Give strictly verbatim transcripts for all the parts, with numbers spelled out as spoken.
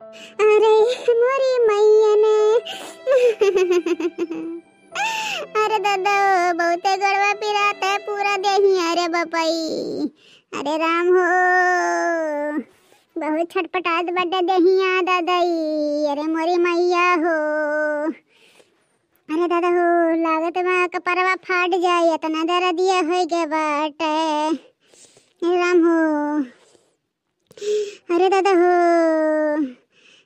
अरे मोरी मैया ने। अरे दादा, बहुते गोड़वा पिरात है पूरा देहिया रे बपई। अरे राम हो, बहुत छटपटात बाटे देहिया दादाई। अरे मोरी मैया हो, अरे दादा हो, लागत बा कपरवा फाट जाई, इतना दर्दिया होइ गए बाटे। अरे राम हो, अरे दादा हो,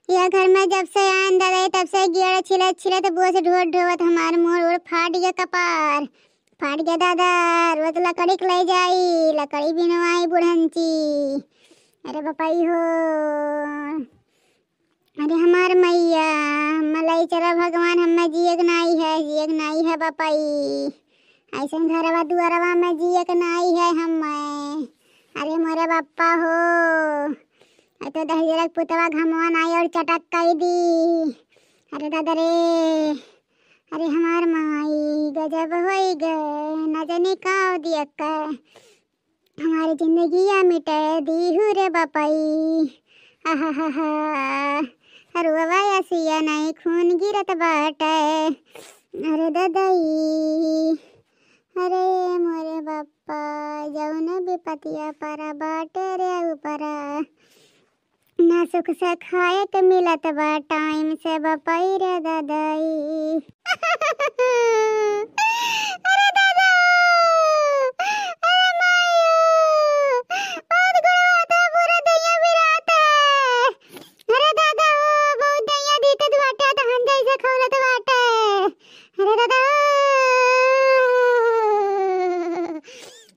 यह घर में जब से आन दादा, तब से गेड़ छिलत छिलत बोझ ढोत ढोत हमार मोर ओर फाट गया कपार, फाट गया दादा। रोज लकड़ी के ले जाई, लकड़ी बिनवाई बुढ़ंची। अरे बपई हो, अरे हमार मैया, मलई चला भगवान, हमें जियक नाई है, जियक नाई है बपई। ऐसन घरवा दुआरवा में जियक नाई है हमें। अरे मोरे बप्पा हो, अरे तो दहिजरक पुतवा घमवा नाई और चटक कई दी। अरे दादा रे, अरे हमार माई गजब होई गए, न जाने का दिया का। हमारी जिंदगिया मिटे दीहू रे बपई। आहाहाहा। रुआवा असिया नहीं खून गिरत बाटे। अरे ददई, अरे मोरे बप्पा, जौन विपतिया पर बाटे रे ऊपर। ना सुख से खाए के मिलत बा टाइम से बपई रे ददई। अरे दादा, अरे मायो, बहुत गोड़वा था, पूरा दहिया पिरात है। अरे दादा हो, बहुत दहिया दिखत बाटे, तहन जैसे खौलत बाटे। अरे दादा,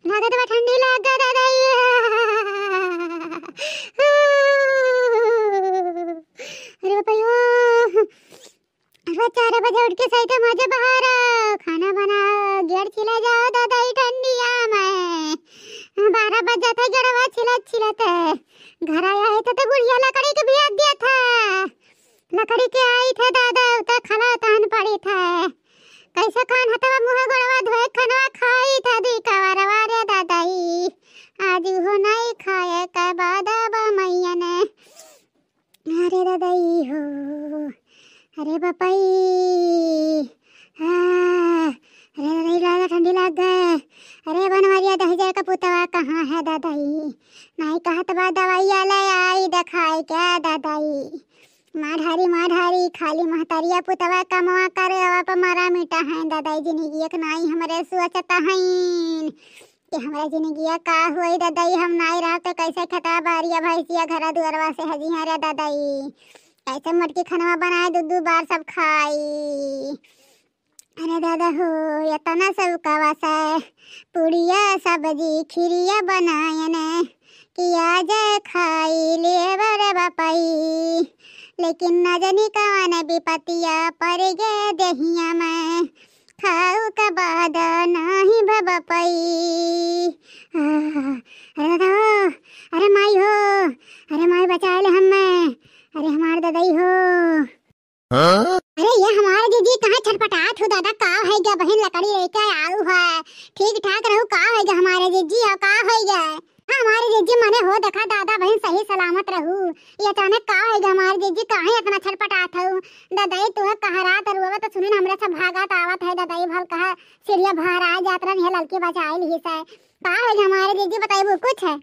लागत बा ठंडी लाग गए दादा। अरे बाप रे, रोज चार बजे उठ के सही तो मजे बहार खाना बनाओ, गेड़ छिला जाओ दादा, ई ठंडिया में बारह बज जाता है, गेड़वा छिलत छिलत। घर आया है तो, तो बुढ़िया लकड़ी के बिया दिया था, लकड़ी के आई थे दादा, उतर खला तहन पड़ी थे। कैसे खान हथवा मुँह गोड़वा धोए खनवा खाई था दी कवरवा रे दादाई। आज हो नहीं खाए के बाद अब मैया ने। अरे दादाई हो, अरे बपई, हाँ, अरे दादाई, लागा ठंडी लाग गए। अरे बनवरिया दहिजर का पुतवा कहाँ है दादाई? नहीं कहत बा दवाइया ले आई देखाई के दादाई। माढ़ारी माढ़ारी खाली महतरिया पुतवा कमवा करे, अब मरा मिटा है दादाई। जिंदगी एक नाई हमरे सोचता हईन कि हमरा जिंदगिया का होई दादाई, हम नाई रहब तो कैसे खेता बारिया भैंसिया घरा दुआरवा से हजिया रे दादाई। कैसे मटकी खनवा बनाए दू दू बार सब खाई। अरे दादा हो, इतना सब कवा से पुड़िया सब्जी खिरिया बनायन कि आज खाई लेब रे बपई। लेकिन न जानी कवन विपतिया पड़ गए देहिया में, खाऊ के बाद नाही बपई। आह, अरे दादा हो, अरे माई हो, अरे माई बचाए ले हमें, अरे हमार ददई हो। हाँ? अरे ये हमारे जीजी कहाँ छटपटात हो दादा, का है गया बहिन, लकड़ी लेके आऊ है, ठीक ठाक रहू, का है गया हमारे जीजी, और का है गया? हाँ, हमारे जीजी मने हो देखा दादा बहिन सही सलामत रहू। ये अचानक का है गया हमारे जीजी, काहे इतना छटपटात हो? ददई तुहे कहा रात रुआ तो सुने हमरे सब भागत आवत है ददई, भल कहा सीढ़िया भर आ जात रहन, ये लड़की बचाए ली से। का है गया हमारे जीजी, बताइबू कुछ है?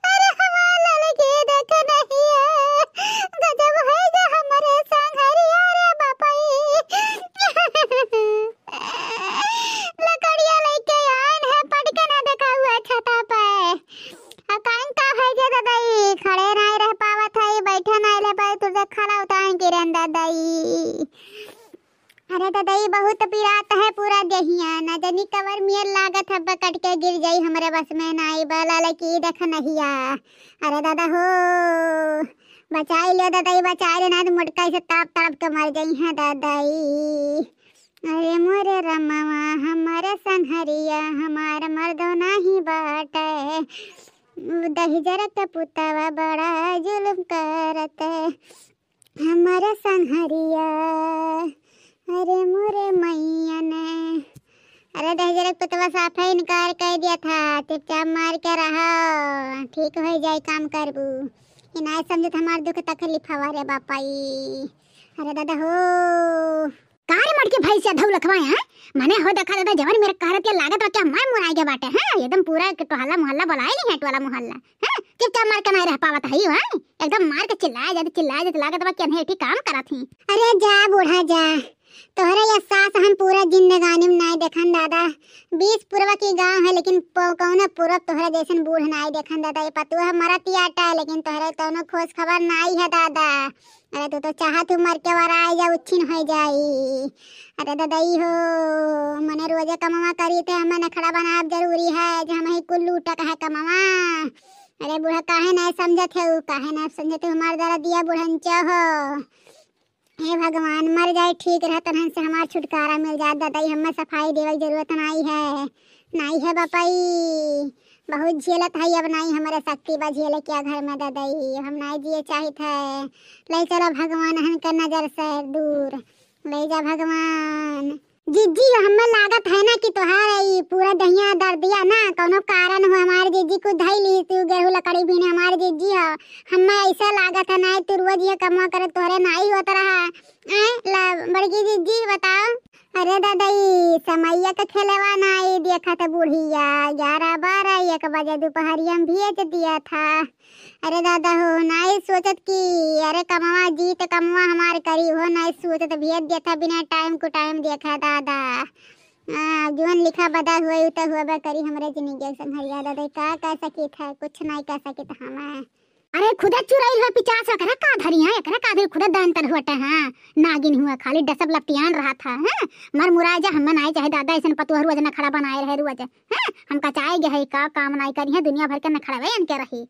अरे हमार ललकी देख नहीं है, गजब होइगा हमरे संघरिया रे बपई। लकड़िया लेके आइन है, पटके ना देखा हुआ छता पे। आ कान का है जे ददई, खड़े नाई रह पावत है, बैठे नाई ले पाए, तुझे खड़ा उतार गिरन ददई। अरे ददई, बहुत पिरात है पूरा देहिया, न जानी कवर मियर लागत है, कट के गिर जाई, हमरे बस में नाई बा ललकी देख नहिया। अरे दादा हो, बचाई ले ददई, बचाई ले, ना तो मोटका से ताप तड़प के मर जाई है ददई। अरे मोरे रमवा, हमारे संहरिया, हमार मर्दो नाही बाटे, दहिजर के पुतवा बड़ा जुल्म करत। हमारे संहरिया, अरे मोरे मैया ने, अरे दहिजरे के पुतवा साफे इनकार कर दिया था, चुपचाप मार के रहो, ठीक हो जाए काम करबू। ये नाय समझत हमार दुख तकलीफ हवा रे बापा ई। अरे दादा हो। का रे मटके भैंसिया धौलखवा है? मने हो देखा दादा, जवन मेरे कहरत के लागत बा कि मैं मुराई के बाटे हैं, एकदम पूरा के टोहला मोहल्ला बुलाए ली है, टोला मोहल्ला। हैं? चुपचाप मार के नहीं रह पावत है, हैं? एकदम मार के चिल्लाए जाते, चिल्लाए जाते, लागत बा कि अनहेठी काम करत ही। अरे जा बूढ़ा जा, तोहरे ये सास हम पूरा जिंदगानी में नाय देखन दादा। बीस पुरवा की गांव है, लेकिन प-, कौनो पुरब तोहरे जैसन बूढ़ नाय देखन दादा। ये पतुआ मरत ही आटा है, लेकिन तोहरे कौनो खोज खबर नाय है दादा। अरे तू तो चाहत हूँ मर के वराए जा, उच्छिन हो जाई। अरे दादा ई हो, मने रोजे कमवा करी थे, हमें नखड़ा बनाब जरूरी है, जे हम ही कुल लूटक है कमवा। अरे बूढ़ा काहे नाय समझत है, उ काहे नाय समझत है, हमार दरदिया बुढ़ंचा हो। हे भगवान, मर जाए ठीक रह, तनहन से हमार छुटकारा मिल जात दादा, ई हमें सफाई देवे के जरूरत नाई है, नाई है बापा ई। बहुत झेलत है, अब नाई हमारे शक्ति बा झेले क्या घर में दादा ई, हम नाई जिए चाहित है। ले चलो भगवान हन के नजर से दूर, ले जा भगवान। जिज्जी, हमें लागत है ना कि तोहार ई पूरा दहिया दर्दिया ना कौनो कारण हो, हमार जिज्जी कुछ धई ली तू गेहूं लकड़ी बीने, हमार जिज्जी हो। हमें ऐसा लागत है ना तू रोज ये कमवा करे तोहरे नाई होत रहा। आए, ला, बड़की जिज्जी बताओ। अरे दादा, ई समैया के खेलवा ना, ई देखा था बुढ़िया, ग्यारह बारह एक बजे दोपहरिया में भेज दिया था। अरे दादा हो, नाई सोचत कि अरे कमवा जी त कमवा हमार करी हो, नाई सोचत भेज दिया था बिना टाइम को टाइम देखा दादा। आ, जवन लिखा बदा हुए उ त हुआ करी हमरे जिंदगी के संघरिया दादा, का कह सकित है, कुछ नाई कह सकित हमें। अरे खुदा चुराइल हुआ पिचास, एकरा का धरी है, एकरा का धरी, खुदा दान तर हुआ है, नागिन हुआ, खाली डसब लपटियान रहा था, हैं? मर मुराए जा, हमें नाई चाहे दादा, ऐसन पतुआ रोज नखड़ा बनाए रहे रोज, हैं? हम कचाए गए है, का काम नाई करी है, दुनिया भर के नखड़ावे इनके रही।